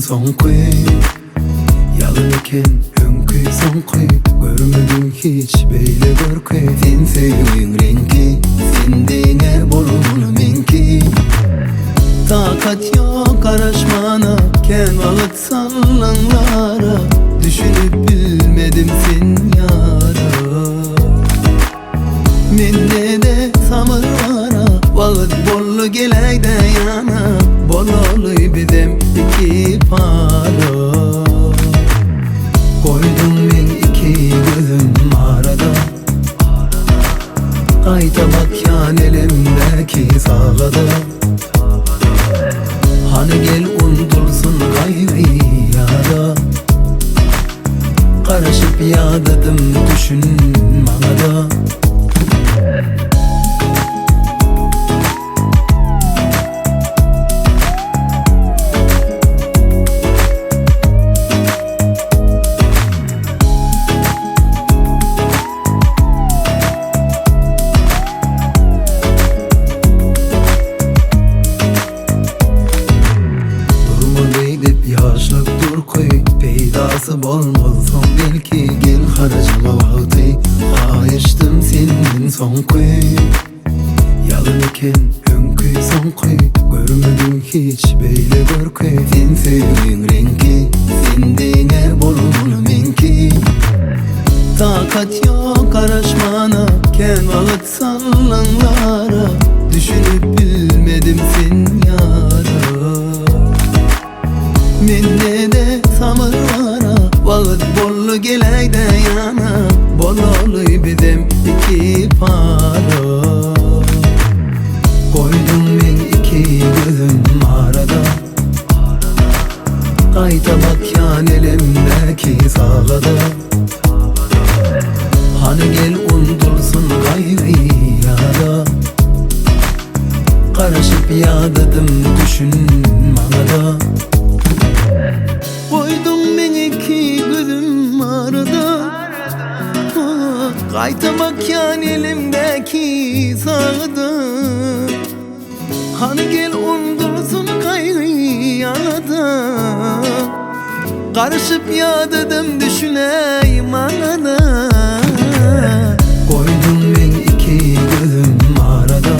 soňky Ýalan eken öňki soňky Görmedim hiç beýle görki Sen söýgiň reňki Sen diňe bolmaly meňki Takat ýok garaşmana Kän wagt sallanlara Düşünip bilmedim sen ýara Mende-de sabyr bara Wagt boldy geläýdä ýana Bolaly bizem iki para Goýdum men iki gözüm arada Gaýta bakýan elimdäki sagada Hany gel undulsyn gaýgy ýada Garaşyp ýadadym düşün maňada. Durma beýdip ýaşlyk durky Peýdasy bolmaz soň belki Gel harjama wagty Haýyşdym senden soňky Ýalan eken öňki soňky Görmedim hiç beýle görki Sen söýgiň reňki Sen diňe bolmaly meňki Takat ýok garaşmana Kän wagt Sallanlara düşünip bilmedim sen ýara Mende-de sabyr bara Wagt boldy geläýdä ýana Bolaly bizem iki para Goýdum men iki gözüm arada Gaýta bakýan elimdäki sagada Hany gel undulsyn gaýgy ýada Garaşyp ýadadym düşün maňada Goýduň meň iki gözüm arada Gaýta bakýan elimdäki sagada Hany gel undulsyn gaýgy ýada Garyşyp ýadadym düşünäý maňada Goýdum men iki gözüm arada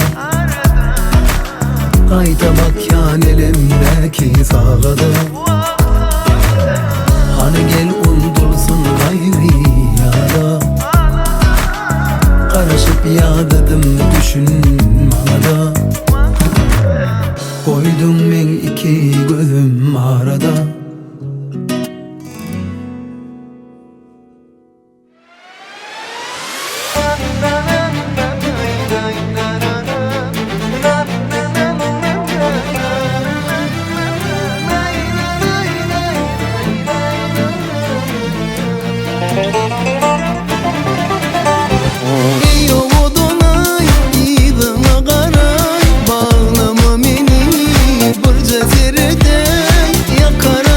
Gaýta bakýan elimdäki sagada Hany gel undulsyn gaýgy ýada Garaşyp ýadadym düşün maňada Goýduň meň iki gözüm arada. Eý owadan-aý, yzyňa garaý, Baglama meni, birje seredeý, Ýakar.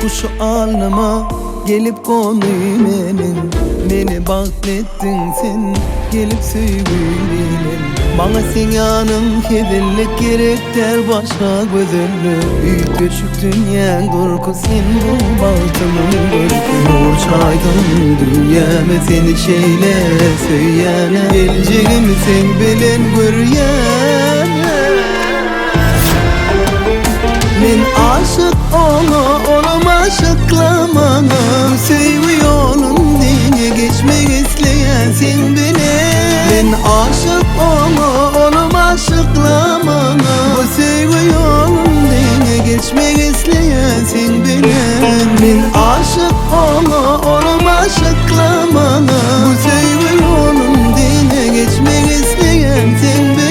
Guşy alnyma gelip gondy meniň Meni bagtly etdiň sen gelip söýgi bilen Maňa seň ýanyň hezillik gerek däl başga gözellik Üýtgeşik dünýäň durky sen bu bagtymyň görki Nur çaýdyň dünýäme seni şeýle söýýäne Geljegimi seň bilen görýäne Men aşyk oňa, olam aşykla maňa Söýgi ýolun diňe geçmek isleýän seň bilen Men aşyk oňa, olam aşykla maňa Bu söýgi ýolun diňe geçmek isleýän seň bilen Men aşyk oňa, olam aşykla maňa Bu söýgi ýolun diňe geçmek isleýän seň bilen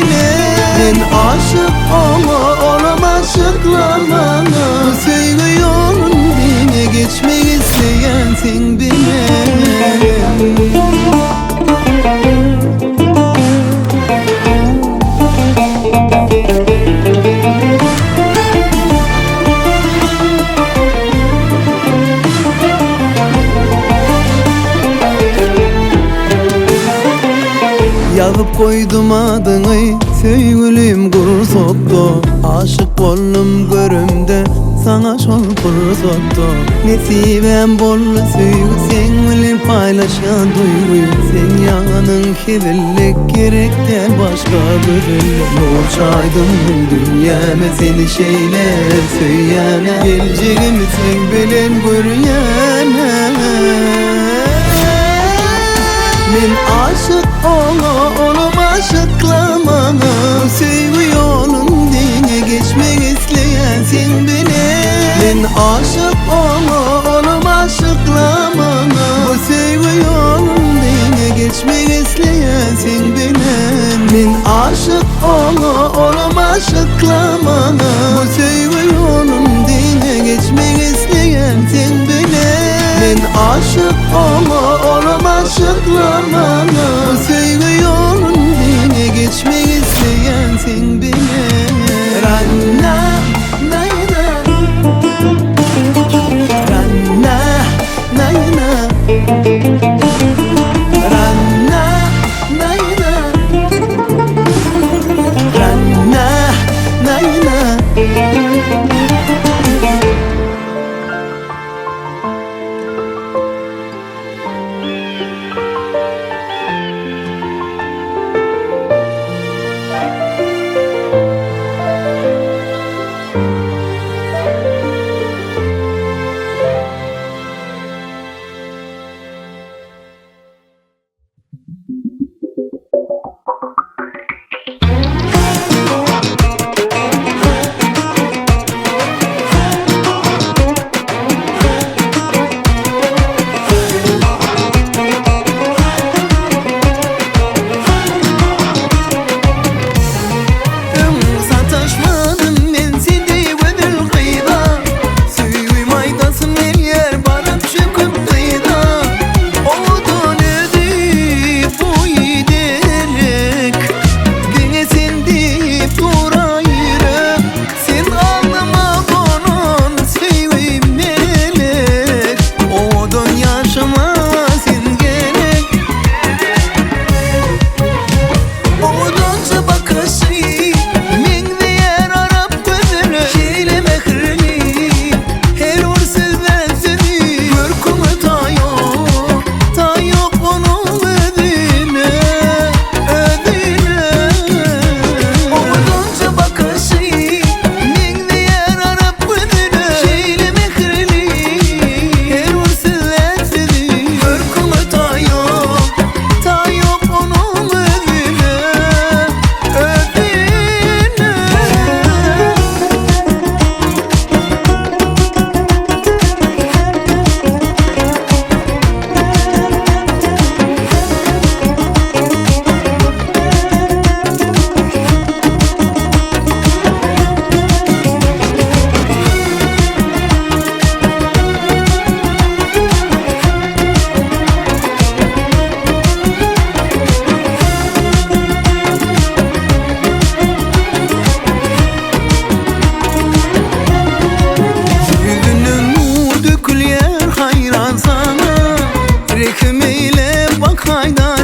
Men aşyk oňa, olam aşykla maňa Bu söýgi ýolun diňe geçmek isleýän seň bilen Ýazyp goýdum adyňy söýgülim gursakda Aşyk boldum görümde saňa şol pursatda Nesibäm boldy söýgi seň bilen paýlaşýan duýgy Seň ýanyň hezillik gerek däl başga gözellik Nur çaýdym dünýäme seni şeýle söýýäne Geljegimi seň bilen görýäne Men aşyk oňa olam aşykla maňa Söýgi ýolun diňe geçmek isleýän seň bilen Men aşyk oňa olam aşykla maňa Bu söýgi ýolun diňe geçmek isleýän seň bilen Men aşyk oňa olam aşykla maňa Bu söýgi ýolun diňe geçmek isleýän seň bilen Men aşyk oňa olam aşykla maňa Bu söýgi ýolun diňe geçmek isleýän seň bilen Ranna nayna Ranna nayna Ranna nayna Ranna nayna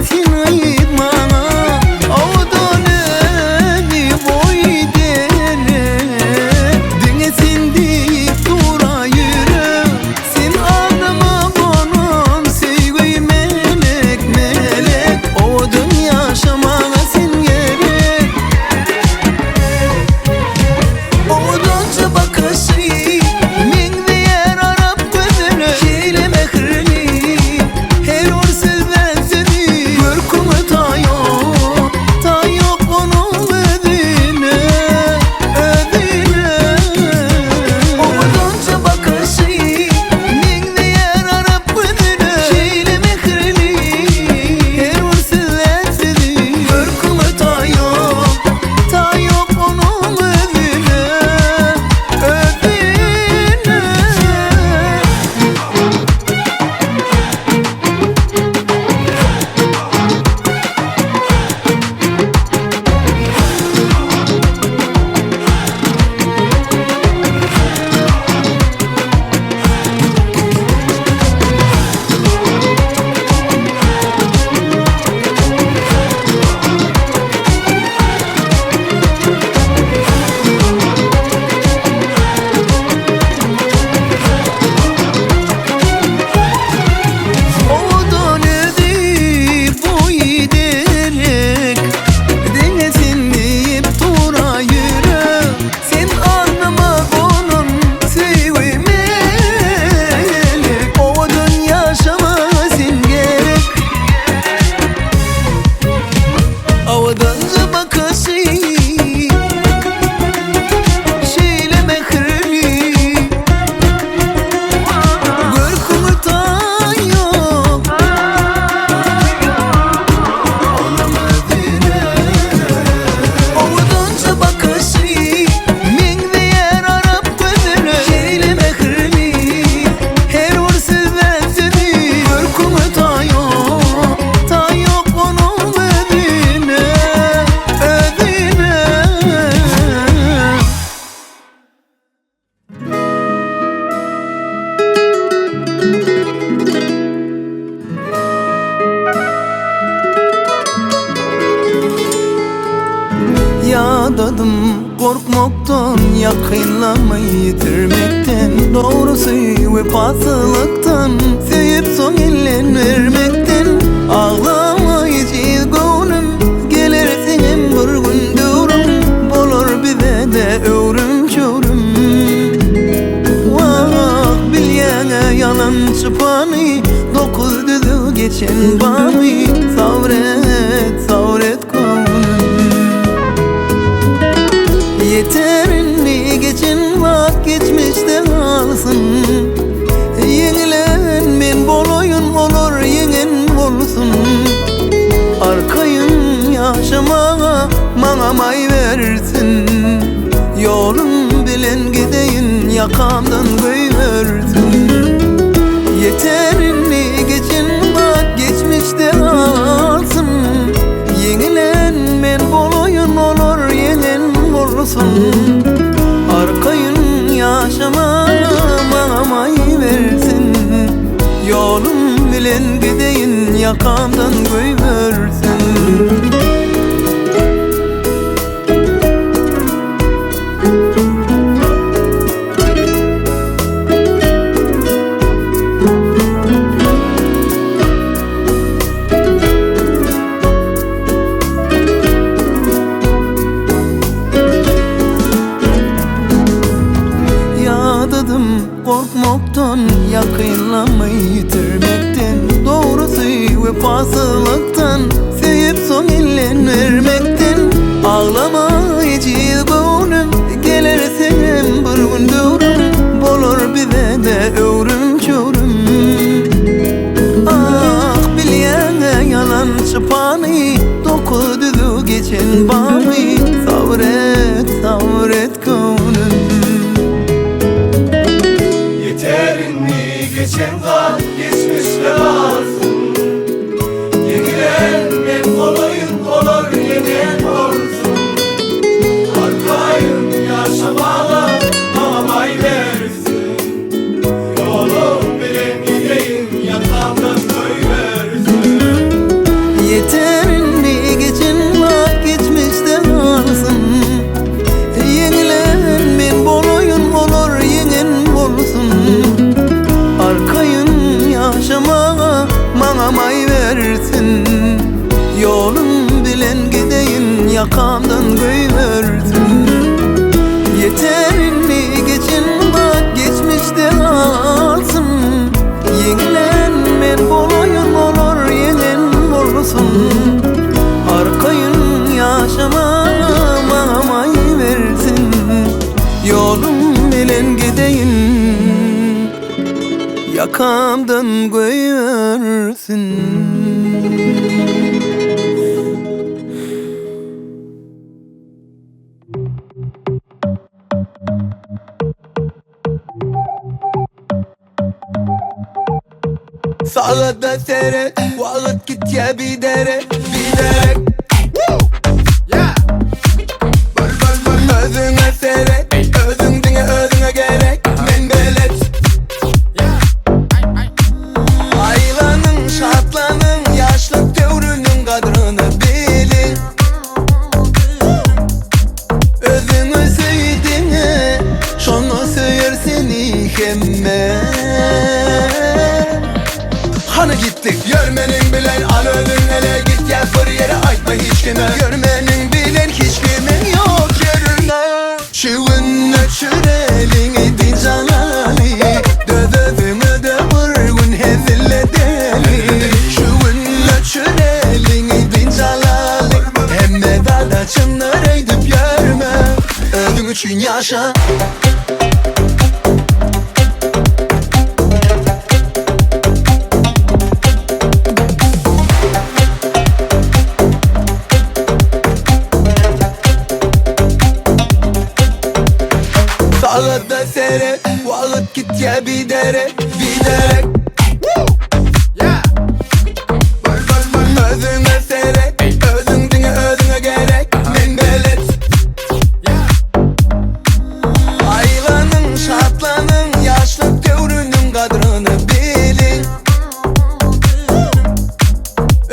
sen aýt maňa Owadan özi boýy derek Diňe sen diýip dura ýürek Sen alnyma gonan söýgi melek melek Owadan ýaşamaga sen gerek Owadança bakyşy meňzeýär arap gözüne Şeýle mähirli her bir sözlän sözi Görküňe taý ýok, taý ýok onuň özüne, özüne Owadança bakyşy meňzeýär arap gözüne Şeýle mähirli her bir sözlän sözi Görküňe taý ýok, taý ýok onuň özüne, özüne. Owadan özi boýy derek Diňe sen diýip dura ýürek Sen alnyma gonan söýgi melek Owadan ýaşamaga sen gerek Owadanja bakyşy Şeýle mähirli Görküňe taý ýok Onuň özüne Owadança bakyşy Meňzeýär arap gözüne Şeýle mähirli Her bir sözlän sözi Görküňe taý ýok Taý ýok onuň özüne Özüne Ýadadym gorkmakdan, ýakynlamy ýitirmekden Dogrusy wepasyzlykdan, söýüp soň elden bermekden Aglama ejiz göwnüm, geler seňem bir gün döwrüň Bolar bize-de öwrüm-çöwrüm Wah, bilýäň-ä ýalan çypany, Dokuz düzüw geçen bamy Sabyr et, sabyr et göwnüm Ýeter indi geçen wagt geçmişde galsyn Ýeňilen men bolaýyn olar ýeňen bolsun Arkaýyn ýaşamaga maňa maý bersin Ýolum bilen gideýin ýakamdan goýbersin Ýeter indi geçen wagt geçmişde galsyn Ýeňilen men bolaýyn olar ýeňen bolsun Arkaýyn ýaşamaga maňa maý bersin Ýolum bilen gideýin ýakamdan goýbersin Ýadadym gorkmakdan, ýakynlamy ýitirmekden Dogrusy wepasyzlykdan, söýüp soň elden bermekden Aglama ejiz göwnüm, geler seňem bir gün döwrüň Bolar bize-de öwrüm-çöwrüm Ah, bilýäň-ä ýalan çypany, Dokuz düzüw geçen bamy Sabyr et, sabyr et göwnüm Yeter indi geçen zat geçmişde galsyn Ýeňilen men bolaýyn olar ýeňen bolsun. bolsun Arkaýyn ýaşamaga maňa maý bersin Ýolum bilen gideýin Ýakamdan goýbersin. Sagada seret, wagt gitýä biderek, biderek. Özüňe seret, özüň diňe özüňe gerek, men belet. Aýlanyň, şatlanyň, ýaşlyk döwrüniň gadryny biliň. Özüňi söý diňe, şonda söýer seni hemme. Hany gitdik, ýör meniň bilen, al özüň ele git ýa bir ýere aýtma hiç kime. Ýör meniň bilen hiç kimiň ýok ýerine. Şu gün öçür eliňi dynç alaly, Döz-özüňe-de bir gün hezil edeli. Şu gün öçür eliňi dynç alaly, Hemme zada çynlar öýdüp ýörme, Özüň üçin ýaşa. Sagada seret, wagt gitýä biderek, biderek. Özüňe seret, özüň diňe özüňe gerek, men belet. Aýlanyň, şatlanyň, ýaşlyk döwrüniň gadryny biliň.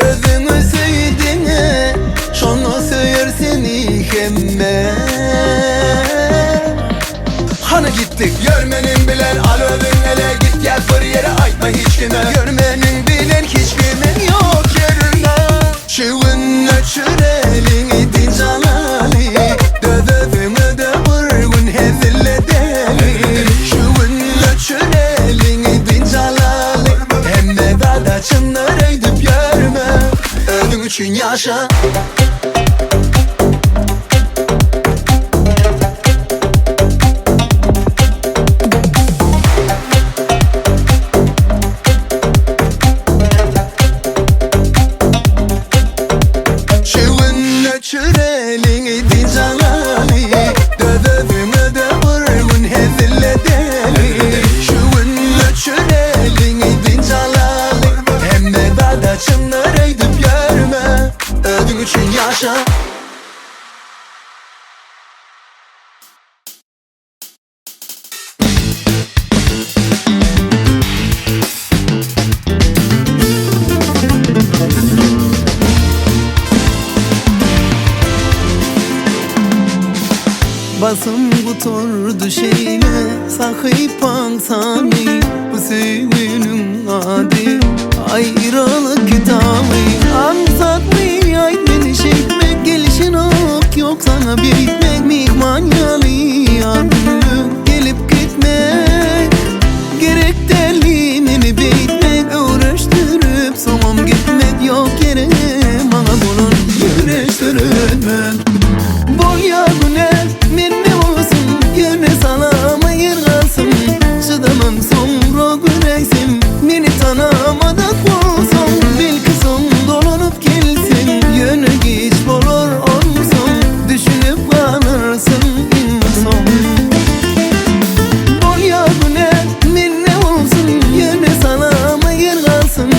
Özüňi söý diňe, şonda söýer seni hemme. Hany gitdik, ýör meniň bilen, al özüň ele git ýa bir ýere aýtma hiç kime. Ýör meniň bilen hiç kimiň ýok ýerine. Şu gün öçür eliňi dynç alaly, Döz-özüňe-de bir gün hezil edeli. Şu gün öçür eliňi dynç alaly, Hemme zada çynlar öýdüp ýörme, Özüň üçin ýaşa. Şu gün öçür eliňi dynç alaly, Döz-özüňe-de bir gün hezil edeli. Şu gün öçür eliňi dynç alaly, Hemme zada çynlar öýdüp ýörme, Özüň üçin ýaşa. Basym gutardy şeýle sahypaň sany, Bu söýginiň ady aýralyk kitaby. Aňsatmy aýt meni şeýtmek, Gelişenok ýok saňa beýtmek, Myhman ýaly ýar günlük gelip gitmek. Gerek däldi meni beýtmek, Öwreşdirip soňam gitmek, Ýok ýere maňa bolan ýüreşdirilmek. Bolýar günä mende bolsun, Ýöne salama ýer galsyn, Çydamam soňra göräýsem, Meni tanamadak bolsaň, Belki soň dolanyp gelseň, Ýöne giç bolar onsoň, Düşünip galarsyň iň soň. Bolýar günä mende bolsun, Ýöne salama ýer galsyn,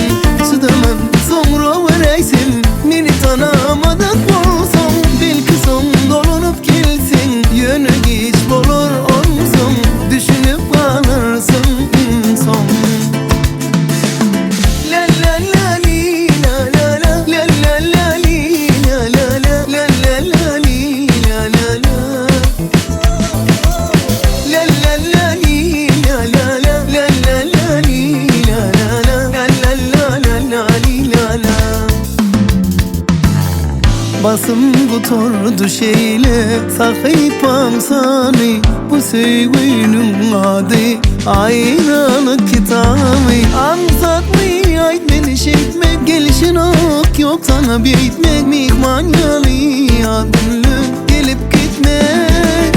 Çydamam soňra göräýsem, Meni tanamadak bolsaň, Belki soň dolanyp gelseň, Ýöne giç bolar onsoň, Düşünip galarsyň iň soň. La la la li la la la la la la li la la la la la la li la la la La la la li la la la la la la li la la la la la la la la li la la Basym gutardy şeýle sahypaň sany, Bu söýginiň ady aýralyk kitaby. Aňsatmy aýt meni. Ýeri şeýtmek gelişenok Ýok saňa beýtmek Myhman ýaly az günlük gelip gitmek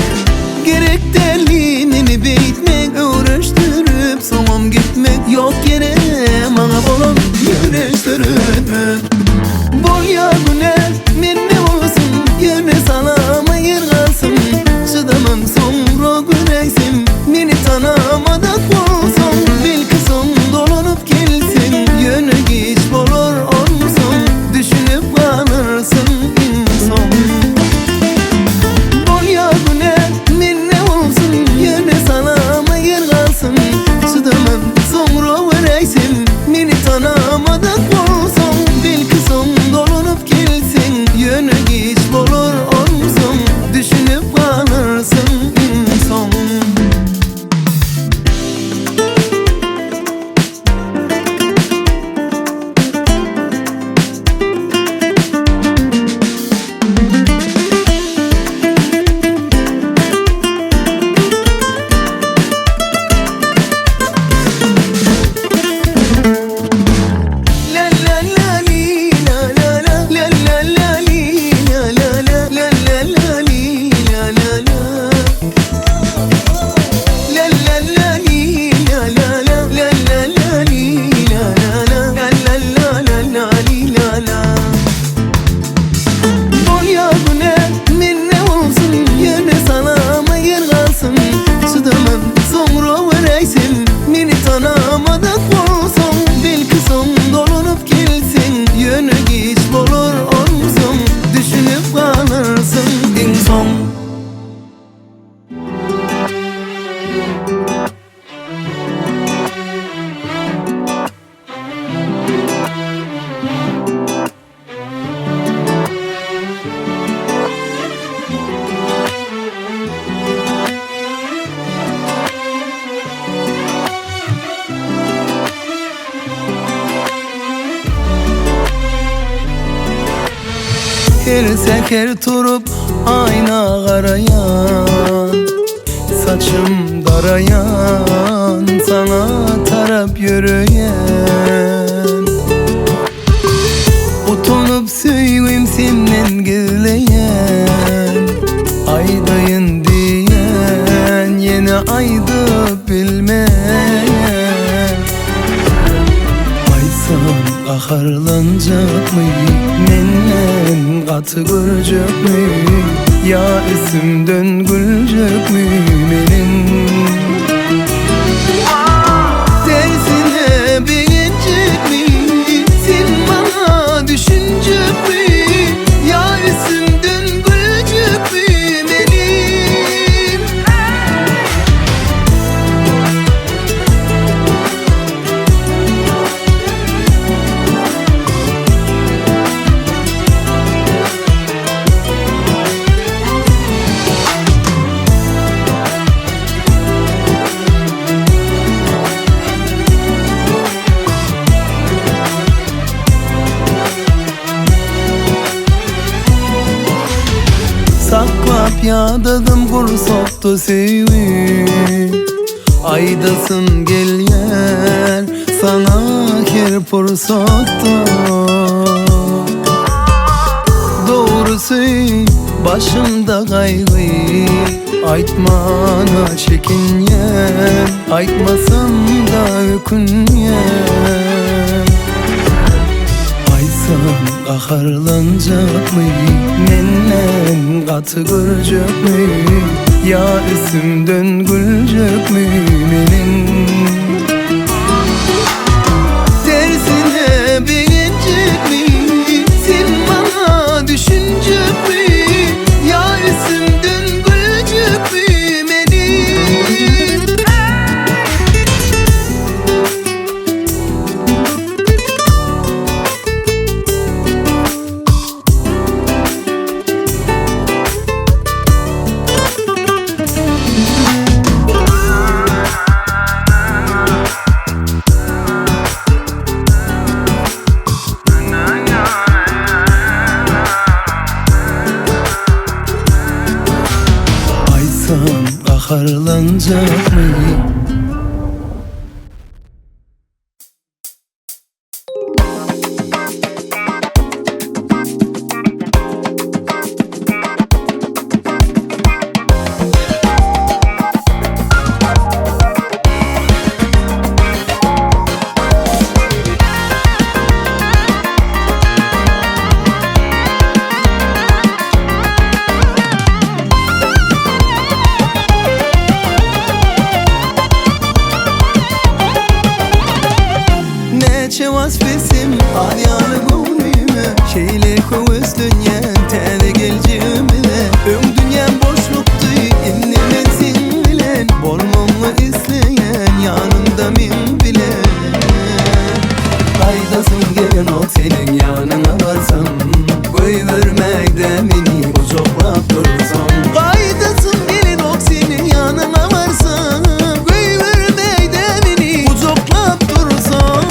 Gerek däldi meni beýtmek Öwreşdirip soňam gitmek Ýok ýere maňa bolan ýöreşdirmek Bolýar günä mende bolsun Ýöne salama ýer galsyn Çydamam soňra göräýsem Meni tanamadak bolsaň Belki soň dolanyp gelseň Ýöne giç bolar onsoň Düşünip galarsyň iň soň Bolýar günä mende bolsun Ýöne salama ýer galsyn Çydamam soňra göräýsem Meni tanamadak bolsaň Belki soň dolanyp gelseň Ýöne giç bolar onsoň Düşünip galarsyň iň soň. Bolýar günä mende bolsun Ýöne salama ýer galsyn Çydaman soňra göräýsem Meni tanamadak bolsaň Belki soň dolanyp gelseň Ýöne giç bolar onsoň Düşünip galarsyň iň soň. Her seher turup aýna garaýan Saçym daraýan saňa tarap ýöreýän Utanyp söýgim senden gizleýän Aýdaýyn diýen ýene aýdyp bilmeýän Aýtsam gaharlanjakmy Menden gaty görjekmi Ýa üstümden güljekmi meniň Tersine begenjekmi Sen maňa düşünjekmi Ýa üstümden güljekmi meniň. Saklap ýadadym gursakda söýgi Aýdasym gelýär saňa her pursatda Dogrusy başymda gaýgy Aýtmana çekinýän Aýtmasam-da ökünýän Aýtsam gaharlanjakmy Menden gaty görjekmi Ýa üstümden güljekmi meniň Tersine begenjekmi Sen maňa düşünjekmi Ýa üstümden güljekmi meniň. Aýtsam gaharlanjakmy? varsam Goýbermäýde meni gujaklap dursam Gaýdasym gelenok seniň ýanyňa barsam Goýbermäýde meni gujaklap dursam.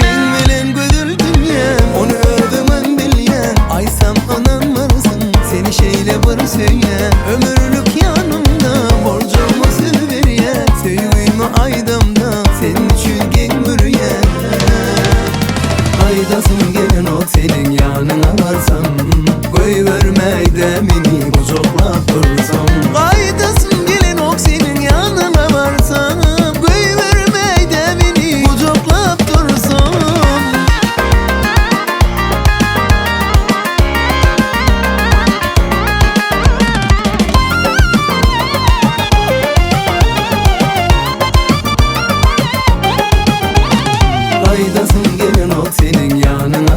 Sen bilen gözel dünýäm, ony özüňem bilýän. Aýtsam ynanmarsyň, seni şeýle bir söýýän. Ömürlik ýanymda boljagyma söz berýän. Söýgimi aýdamda sen üçin geň görýän. Gaýdasym gelenok seniň ýanyňa barsam Goýbermäýde meni gujaklap dursam Gaýdasym gelenok seniň ýanyňa barsam Goýbermäýde meni gujaklap dursam. Gaýdasym gelenok seniň ýanyňa.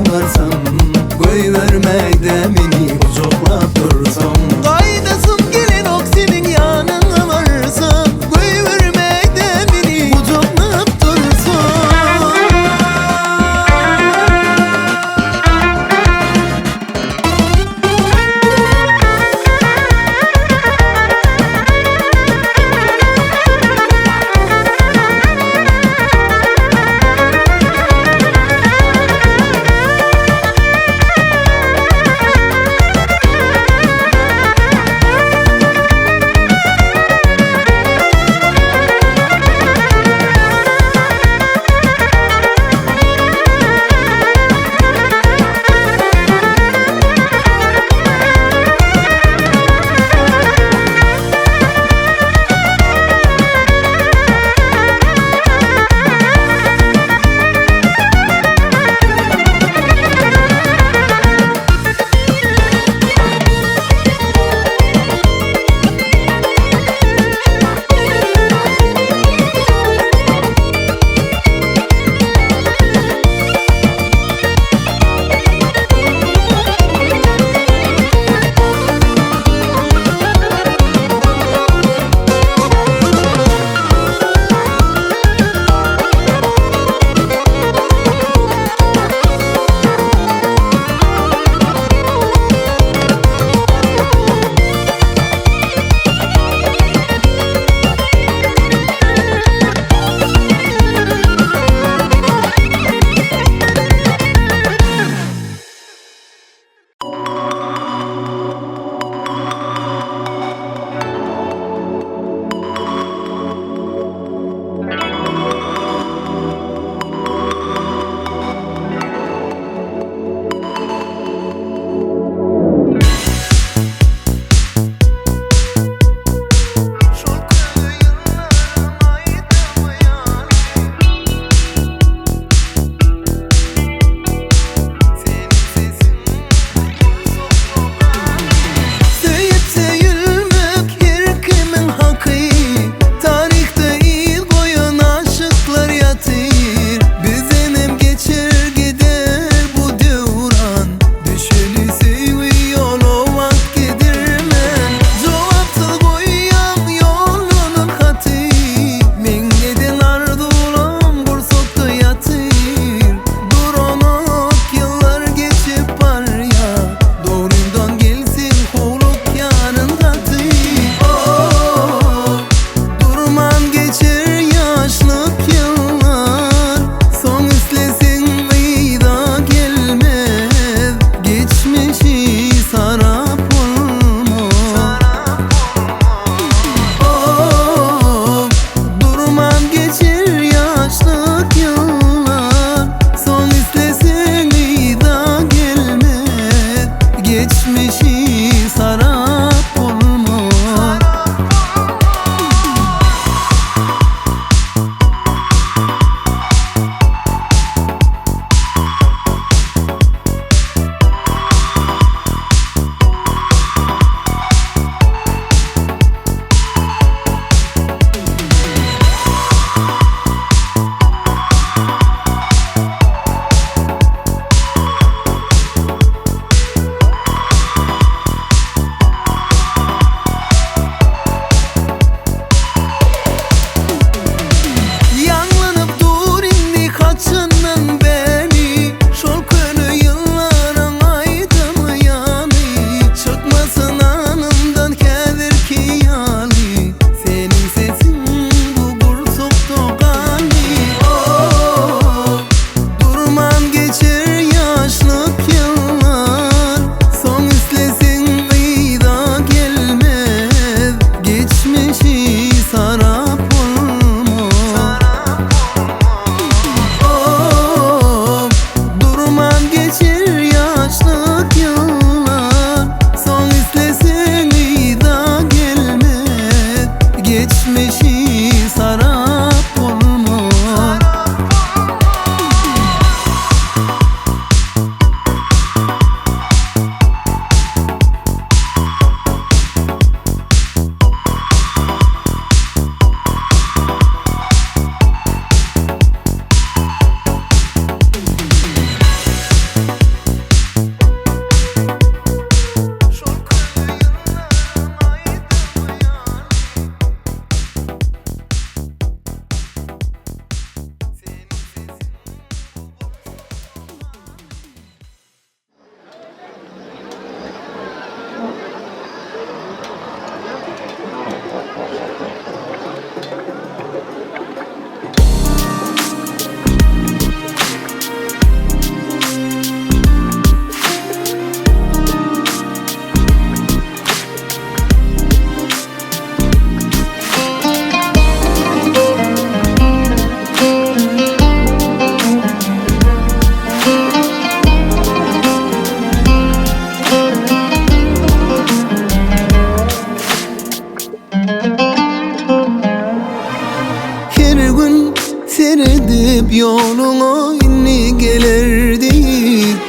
Seredip ýoluňa indi geler diýip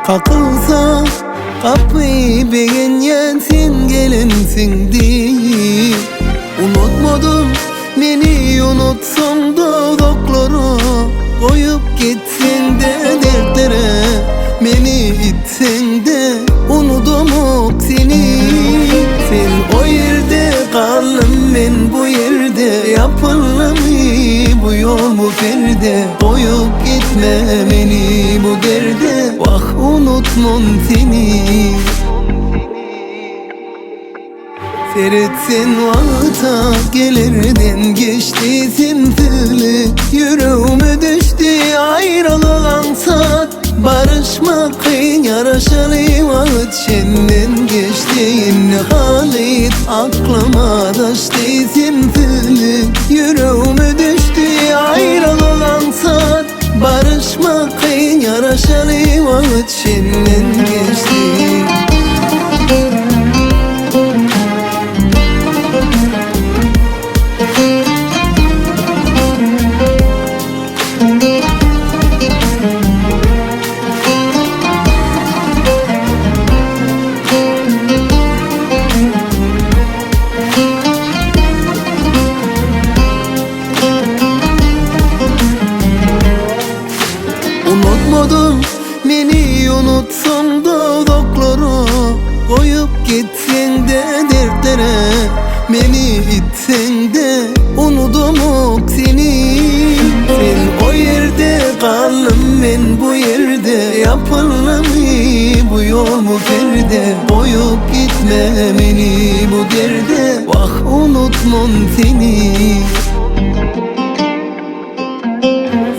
Kakylsa gapy begenýän sen gelensiň diýip Unutmadym meni unutsaň dodaklara Goýup gitseň-de dertlere meni itseň-de unudamok seni Sen o ýerde galdym men bu ýerde Ýapyldymy bu ýol bu perde Goýup gitme meni bu derde Wah unutman seni Seret sen wagta gelerden geçdi Sensiz ýüregime düşdi Aýralyk aňsat Baryşmak kyn ýaraşaly wagt Senden geçdi indi halyt Aklyma daşdy Sensiz ýüregime düşdi Aýralyk aňsat Baryşmak kyn ýaraşaly wagt Senden geçdi. Unutmadym meni unutsaň dodaklara Goýup gitseň-de dertlere Meni itseň-de unudamok seni Sen o ýerde galdym men bu ýerde Ýapyldymy bu ýol bu perde Goýup gitme meni bu derde Wah unutman seni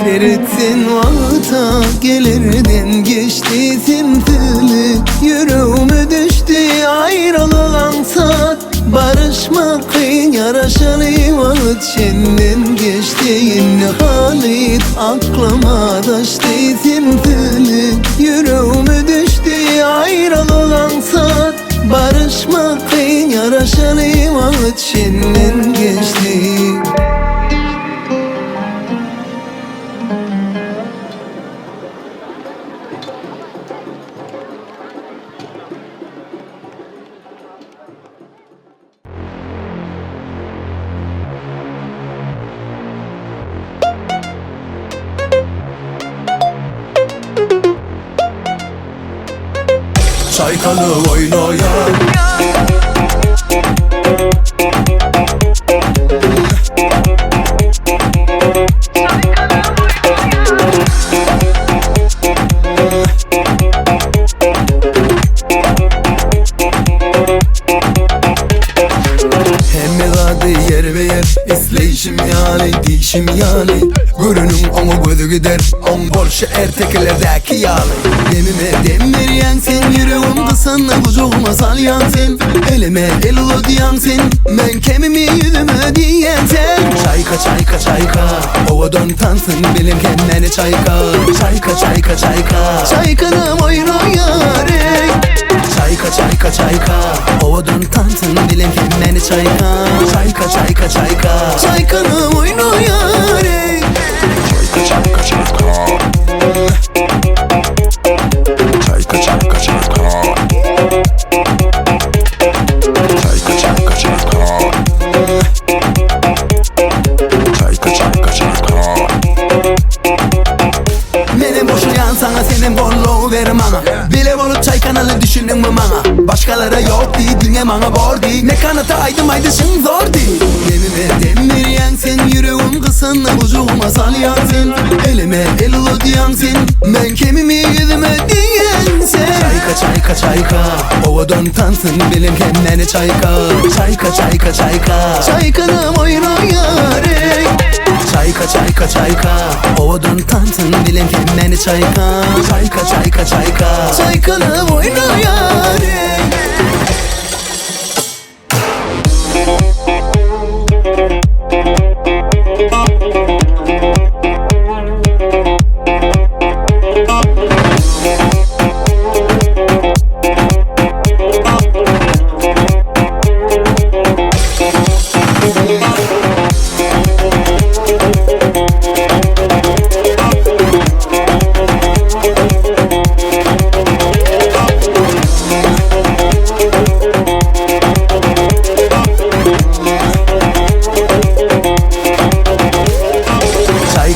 Seret sen wagta gelerden geçdi Sensiz ýüregime düşdi Aýralyk aňsat Baryşmak kyn ýaraşaly wagt Senden geçdi indi halyt Aklyma daşdy Sensiz ýüregime düşdi Aýralyk aňsat Baryşmak kyn ýaraşaly wagt Senden geçdi. Çaýkaly oýnaýar. Hemme zady ýerbe-ýer isleýşim ýaly, diýşim ýaly Göreniň oňa gözi gider, oň bolşy ertekilerdäki ýaly Demime dem berýäň sen, ýüregim gysanda gujagyma salýaň sen Elime el uzadýaň sen, meň kemimi ýüzüme diýýäň sen Çaýka, çaýka, çaýka, owadan tansyň bilen hemmäni çaýka Çaýka, çaýka, çaýka, Çaýkanam oýnaýar eý Çaýka, çaýka, çaýka, owadan tansyň bilen hemmäni çaýka Çaýka, çaýka, çaýka, Çaýkanam oýnaýar eý Çaýka çaýka çaýka Çaýka çaýka çaýka Çaýka çaýka çaýka Çaýka çaýka çaýka Menem goşulýan saňa senem gollow ber maňa Bile bolup çaýkanaly düşündiňmi maňa Başgalara ýok diý diňe maňa bor diý Mekanata aýdym aýdyşyň zor diý Demime dem berýäň sen Ýüregim gysanda gujagyma salýaň sen Elime el uzadýaň sen Meň kemimi ýüzüme diýýäň sen Çaýka çaýka çaýka Owadan tansyň bilen hemmäni çaýka Çaýka çaýka çaýka Çaýkanam oýnaýar eý Çaýka çaýka çaýka Owadan tansyň bilen hemmäni çaýka Çaýka çaýka çaýka Çaýkanam oýnaýar eý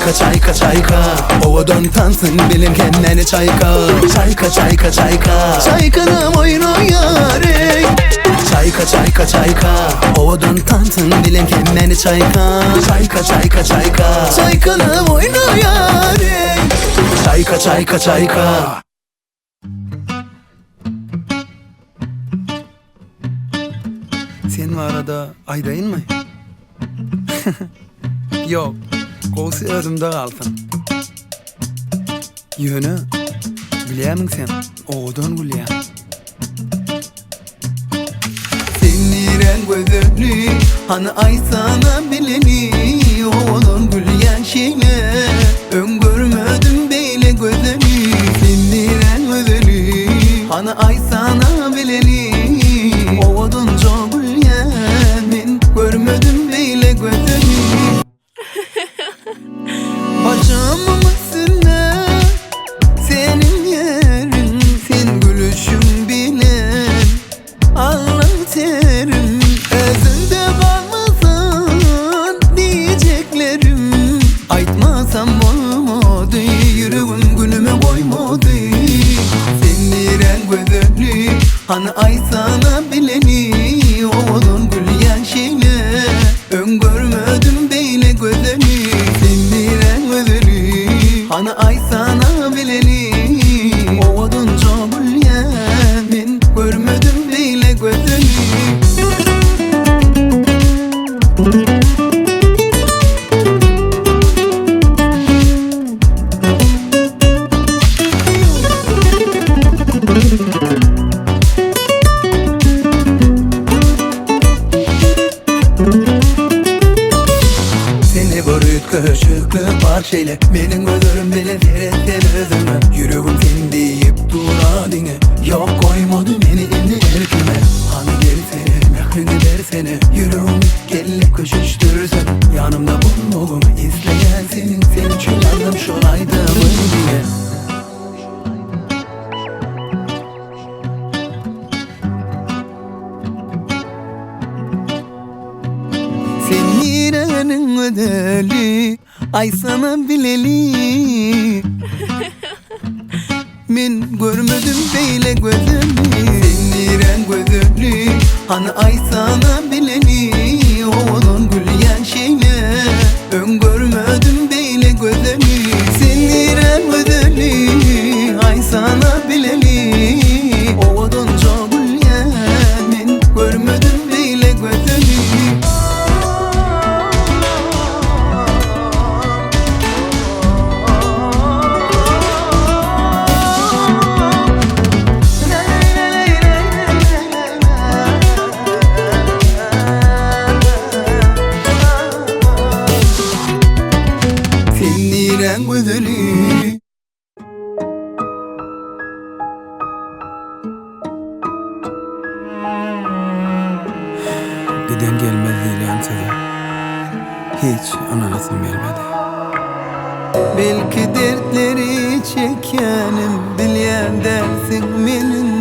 Çaýka çaýka çaýka Owadan tansyn bilen hemmäni çaýka Çaýka çaýka çaýka Çaýkanam oýnaýar eý Çaýka çaýka çaýka Owadan tansyn bilen hemmäni çaýka Çaýka çaýka çaýka Çaýkanam oýnaýar eý Çaýka çaýka çaýka Sen barada aýdaýynmy? Ýok, gowusy özümde galsyn. Ýöne, bilýärmiň sen, owadan gülýäň. Sen niräň gözeli, hany aýtsana bileni, Owadan gülýäň şeýle, öň görmedim beýle gözeli. Sen niräň gözeli, hany aýtsana bileni, Owadanja gülýäň, men görmedim beýle gözeli. Başymyň üstünde seniň ýeriň, Sen gülüşiň bilen alnyň terim. Özümde galmasyn diýjeklerim, Aýtmasam bolmady, ýüregim günüme goýmady. Sen niräň gözeli, hany aýtsana bileni, Owadan gülýäň şeýle. Öň görmedim beýle gözeli Sen niräň gözeli Hany aýtsana bileli Owadanja gülýän Men görmedim beýle gözeli. Sende bir üýtgeşiklik bar şeýle Meniň gözlerim bilen seretsen özüňe Ýüregim sen diýip dur-a diňe Ýok goýmady meni indi erkime Hany gelsene mähriňi bersene Ýüregimi gelip köşeşdirsen Ýanymda bolmagyňy isleýän seniň Sen üçin ýazdym şol aýdymy diňe. Sen niräniň gözeli, aýtsana bileli. Men görmedim beýle gözeli. Sen niräň gözeli, hany aýtsana bileli. Owadan gülýäň şeýle, öň görmedim beýle gözeli. Sen niräň gözeli, aýtsana bileli. Owadanja gülýän, men görmedim beýle gözeli. Sen niräň gözeli? Giden gelmez diýilýän söze hiç ynanasym gelmedi. Belki dertleri çekýänim bilýän dälsiň meniň.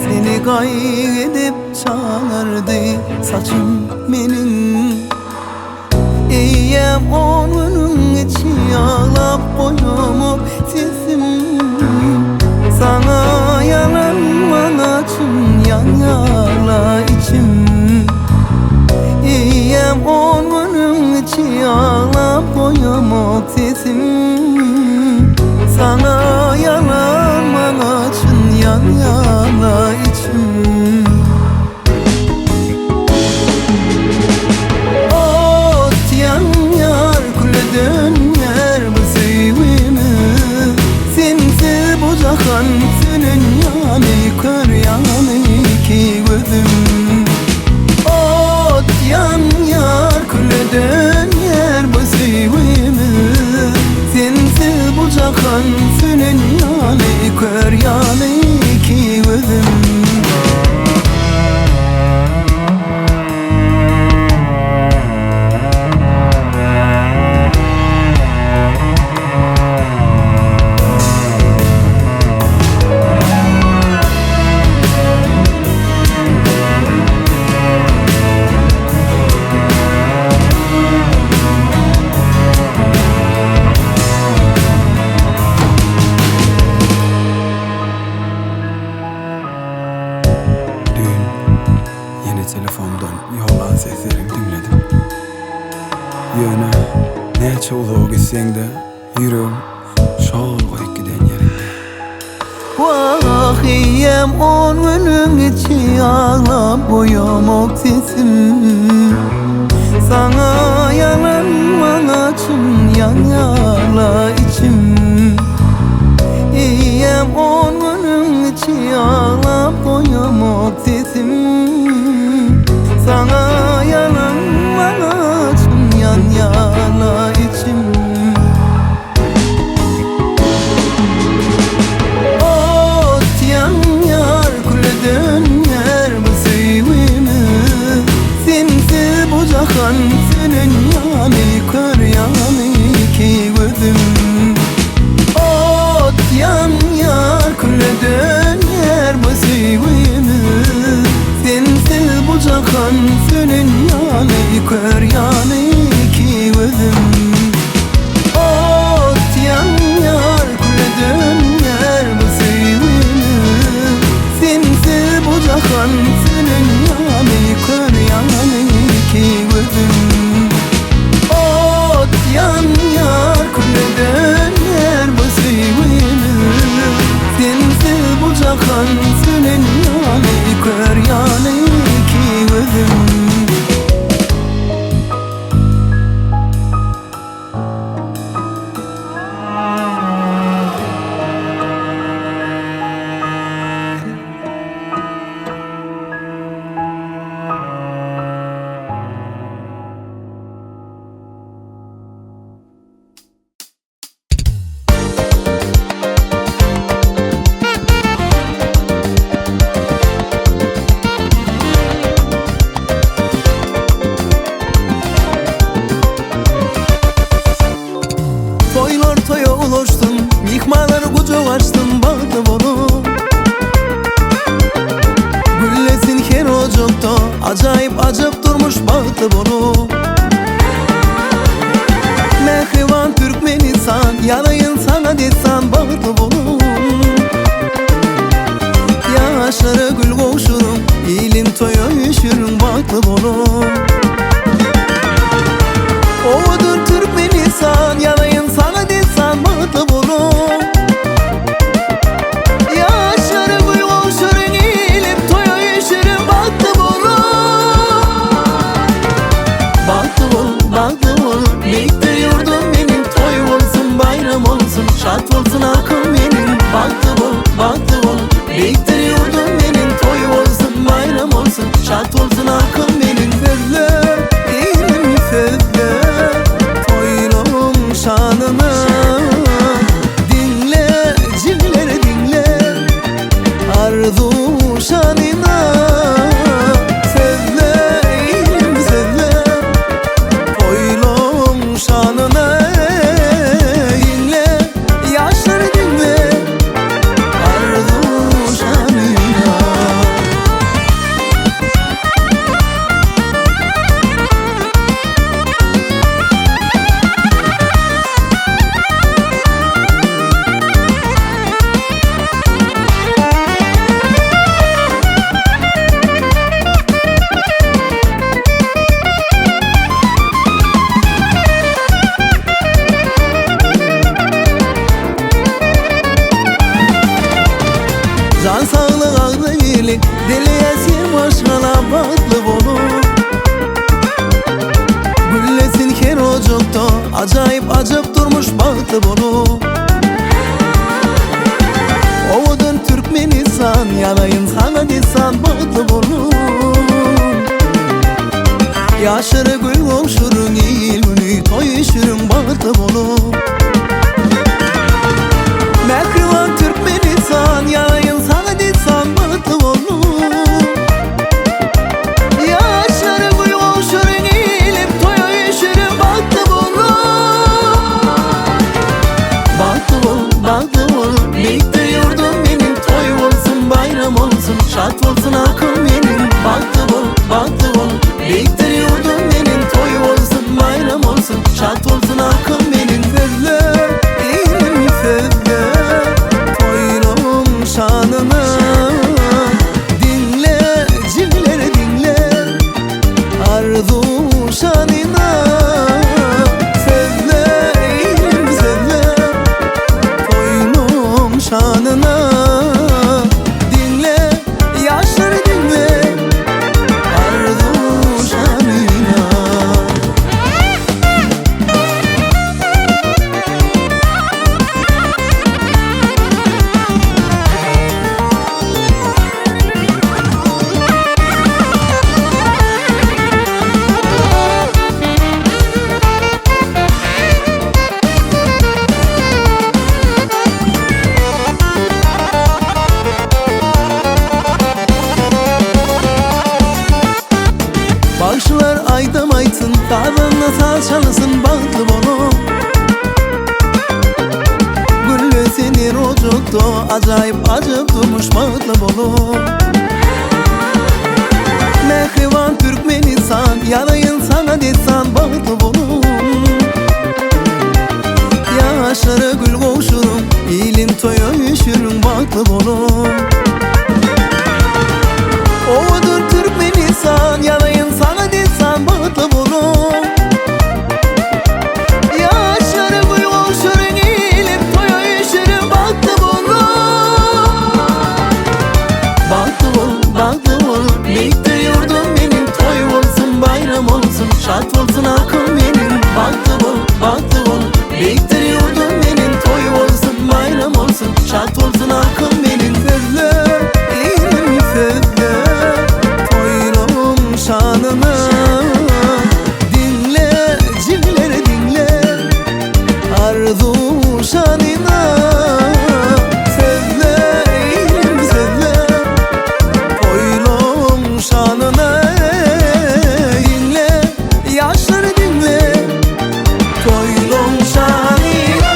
Seni gaýgy edip çalardy saçym meniň. Eýýäm on günüň içi aglap goýamok sesim. Saňa ýalan maňa çyn ýanýarla içim. Eýýäm on günüň içi aglap goýamok sesim. Saňa ýalan maňa çyn ýanýarla içim. Ot ýanýar, küle dönýär bu söýgimiz. Sensiz bu jahan sönen ýaly, kör ýaly iki gözüm. Ot ýanýar, küle dönýär bu söýgimiz. Uzaga gitseň-de ýüregim şol goýup giden ýerinde. Wah eýýäm on günüň içi aglap goýamok sesim Saňa ýalan maňa çyn ýanýarla içim Eýýäm on günüň içi aglap goýamok sesim Saňa ýalan maňa çyn ýanýarla içim. Ot ýanýar, küle dönýär bu söýgimiz Sensiz bu jahan sönen ýaly, kör ýaly iki gözüm Ot ýanýar, küle dönýär bu söýgimiz Sensiz bu jahan sönen ýaly, kör ýaly iki gözüm Ot ýanýar, küle dönýär bu söýgimiz Sensiz bu jahan sönen ýaly, kör ýaly iki gözüm Ot ýanýar, küle dönýär bu söýgimiz Sensiz bu jahan sönen ýaly, kör ýaly iki gözüm. Toýlar toýa ulaşsyn, myhmanlar gujak açsyn, bagtly boluň. Güllesin her ojakda, ajaýyp ajap durmuş bagtly boluň. Mähriban Türkmenistan, ýazaýyn saňa dessan, bagtly boluň. Ýaşlara gül gowşuryň, ilin toýa üýşüriň, bagtly boluň. Owadan Türkmenistan, ýazaýyn saňa dessan, bagtly boluň. Ýaşlara gül gowşuryň, ilim toýa üýşüriň, bagtly boluň. Bagtly bol, bagtly bol, beýikdir ýurdum meniň, toý bolsun, baýram bolsun, şat bolsun halkym meniň. Bagtly bol, bagtly bol, beýikdir ýurdum meniň, toý bolsun, baýram bolsun, şat bolsun halkym meniň. Sözle, ilim sözle, toýlaryň şanyna. Diňle, jigler diňle, arzuw şanyna. Sözle, ilim sözle, toýlaryň şanyna. Diňle, ýaşlar diňle, arzuw şanyna. Jan saglyk agzybirlik dileýäs maşgala bagtly boluň. Güllesin her ojakda ajaýyp ajap durmuş bagtly boluň. Owadan Türkmenistan ýazaýyn saňa dessan bagtly boluň. Ýaşlara gül gowşuryň il güni toý üýşüriň bagtly boluň. Mähriban Türkmenistan ýazaýyn saňa dessan bagtly boluň. Ýaşlara gül gowşuryň ilim toýa üýşüriň bagtly boluň. Bagtly bol, bagtly bol, beýikdir ýurdum meniň, toý bolsun, baýram bolsun, şat bolsun halkym meniň. Bagtly bol, bagtly bol, beýikdir ýurdum meniň, toý bolsun, baýram bolsun, şat bolsun halkym meniň. Sözle. ýurtda Ajaýyp ajap durmuş bagtly boluň Mähriban Türkmenistan Ýazaýyn saňa dessan bagtly boluň Ýaşlara gül gowşuryň Ilin toýa üýşüriň bagtly boluň Owadan Türkmenistan Ýazaýyn saňa dessan bagtly boluň Ýaşlara gül gowşuryň Ilim toýa üýşüriň bagtly boluň Bagtly bol, bagtly bol Beýikdir ýurdum meniň Toý bolsun, baýram bolsun Şat bolsun halkym meniň Bagtly bol, bagtly bol Beýikdir ýurdum meniň Toý bolsun, baýram bolsun Şat bolsun halkym meniň Sözle, ilim sözle Toýlaň şanyna Diňle, jigler diňle Arzuw şanyna Sözle, ilim sözle Toýlaň şanyna Diňle, ýaşlar diňle Toýlaň şanyna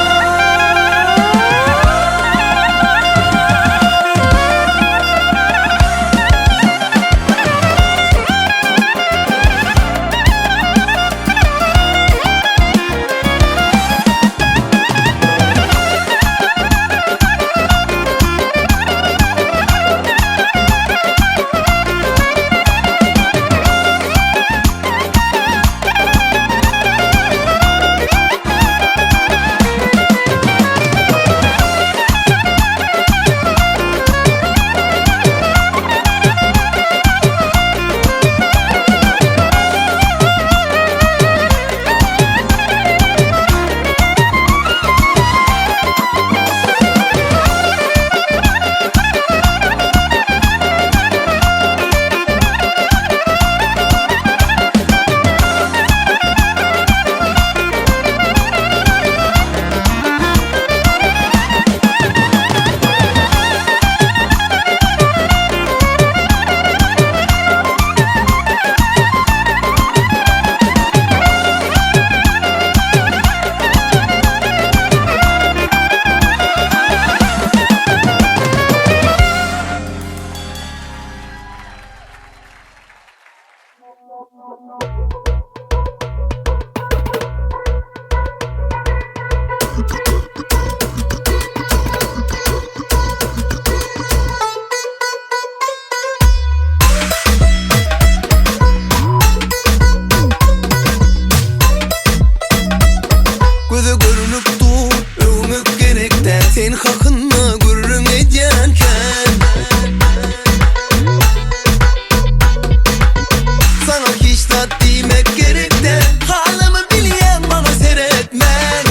Göze görünüp dur, öwmek gerek däl Sen hakynda gürrüň edýänkäm Saňa hiç zat diýmek gerek däl Halymy bilýäň maňa seretmän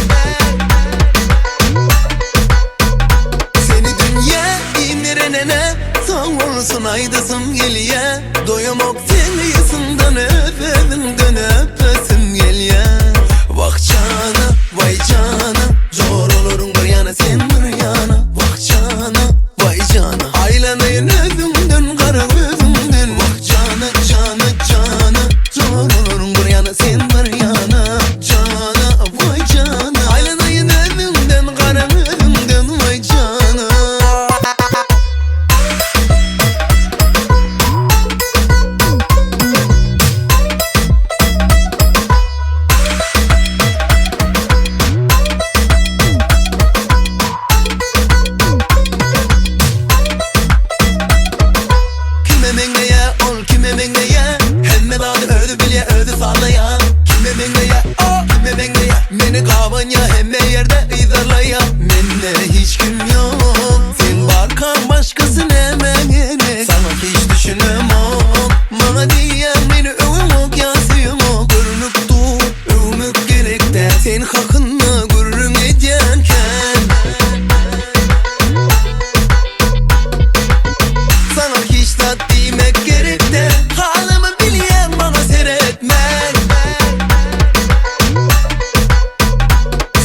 Seni dünýä indirenene Sag bolsun aýdasym gelýä Doýamok seň ysyňdan öpeziňden öpesim gelýä Wah jana, waý jana Joralaryň bir ýana sen bir ýana Wah jana, waý jana Aýlanaýyn özüňden gara gözüňden Wah jana, jana, jana Joralaryň bir ýana sen bir ýana Jana, waý jana Aýlanaýyn özüňden gara gözüňden Waý jana. Kime meňzeýä ol kime meňzeýä Hemme zady özi bilýä özi sazlaýa Kime meňzeýä o kime meňzeýä Meni gabanýa hemme ýerde yzarlaýa Mende hiç kim ýok Sen barkaň başkasy nämä gerek Saňa hiç düşünemok Maňa diýýäň meni öweňok ýa söýeňok Görünip dur öwmek gerek däl Sen hakynda gürrüň edýänkäm Saňa hiç zat diýmek gerek däl Halymy bilýäň maňa seretmän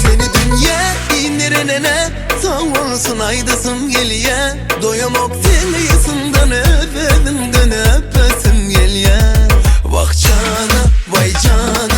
Seni dünýä indirenene Sag bolsun aýdasym gelýä Doýamok seň ysyňdan öpeziňden öpesim gelýä Wah jana, waý jana.